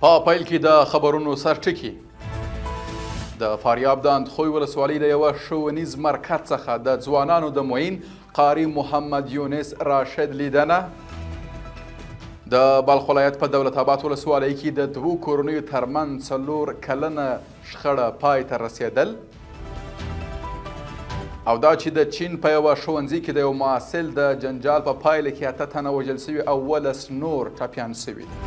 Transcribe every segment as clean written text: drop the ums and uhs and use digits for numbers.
په پیل کې د خبرونو سرټکي. د فاریاب د اندخوی ولسوالۍ د یوه ښوونیز مرکز څخه د ځوانانو د معین قاري محمد یونس راشد لیدنه. د بلخ ولایت په دولت آباد ولسوالۍ کې د دوو کورنیو ترمنځ 4 کلنه شخړه پای ته رسېدل. او دا چې د چین په یوه ښوونځي کې د یو محصل د جنجال په پایله کې 8 تنه وژل شوي او 17 نور ټپیان شوي دي.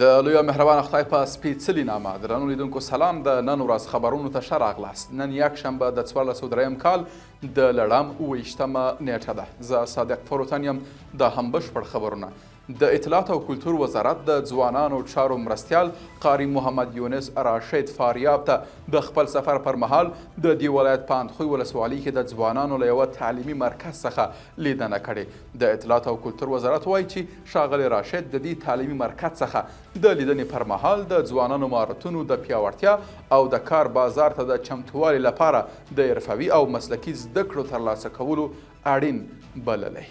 د لوی او مهربان خدای په سپېڅلي نامه درنو لیدونکو سلام. د نن ورځ خبرونو ته ښه راغلاست. نن یکشنبه د 1403 کال د لړم 27مه نیټه ده. زه صادق فروتن یم. دا هم بشپړ خبرونه. د اطلاعات او کلتور وزارت د ځوانانو چارو مرستیال قاري محمد یونس راشد فاریاب ته د خپل سفر پر مهال د دې ولایت په اندخوی ولسوالۍ کې د ځوانانو له یوه تعلیمي مرکز څخه لیدنه کړې. د اطلاعات او کلتور وزارت وایي چې ښاغلی راشد د دې تعلیمي مرکز څخه د لیدنې پر مهال د ځوانانو مهارتونو د پیاوړتیا او د کار بازار ته د چمتووالي لپاره د حرفوي او مسلکي زده کړو ترلاسه کولو اړین بللی.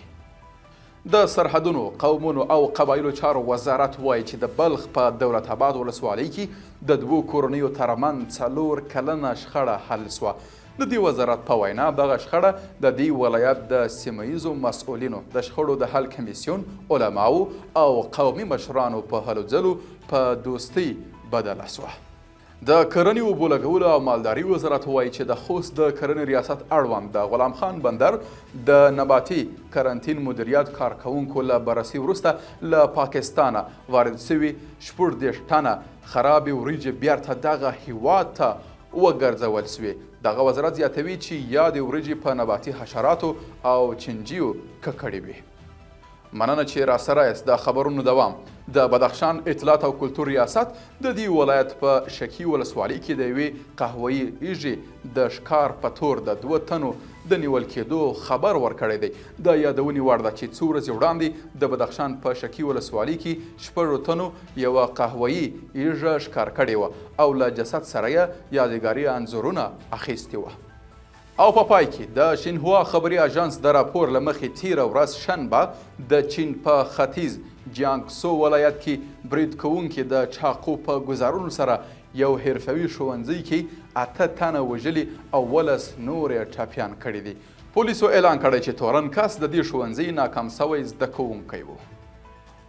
د سرحدونو، قومونو او قبایلو چارو وزارت وایي چې د بلخ په دولت آباد ولسوالۍ کې د دوو کورنیو ترمنځ 4 کلنه شخړه حل شوه. د دې وزارت په وینا دغه شخړه د دې ولایت د سیمه ییزو مسؤلینو، د شخړو د حل کمیسیون، علماو او قومي مشرانو په هلو ځلو په دوستۍ بدله شوه. د کرنې، اوبو لګولو او مالداري وزارت وایي چې د خوست د کرنې ریاست اړوند د غلام خان بندر د نباتي کرنتین مدیریت کارکوونکو له بررسي وروسته له پاکستانه وارد شوي 36 ټنه خرابې وریجې بیرته دغه هیواد ته وګرځول شوې. دغه وزارت زیاتوي چې یادې وریجې په نباتي حشراتو او چنجیو ککړې وې. مننه چې راسره یاست. د خبرونو دوام. د بدخشان اطلاعات او کلتور ریاست د دې ولایت په شکی ولسوالۍ کې د یوې قهوهیي ایږې د ښکار په تور د 2 تنو د نیول کېدو خبر ورکړی دی. د یادونې وړ ده چې څو ورځې وړاندې د بدخشان په شکی ولسوالۍ کې 6 تنو یوه قهوهیي ایږه ښکار کړې وه او له جسد سره یې یادګاري انځورونه اخیستي وه. او په پای کې د شینهوا خبري اژانس د راپور له مخې تیره ورځ شنبه د چین په ختیځ جیانګسو ولایت کې برید کوونکي د چاقو په ګزارونو سره یو حرفوي ښوونځي کې 8 تنه وژلي او 17 نور یې ټپیان کړي دي. پولیسو اعلان کړی چې تورن کس د دې ښوونځي ناکام شوی زده کوونکی و.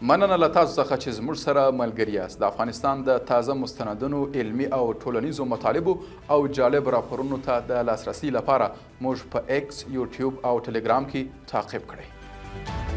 مننه له تاسو څخه چې زموږ سره ملګري یاست. د افغانستان د تازه مستندونو، علمي او ټولنیزو مطالبو او جالب راپورونو ته د لاسرسي لپاره موږ په ایکس، یوټیوب او ټلګرام کې تعقیب کړئ.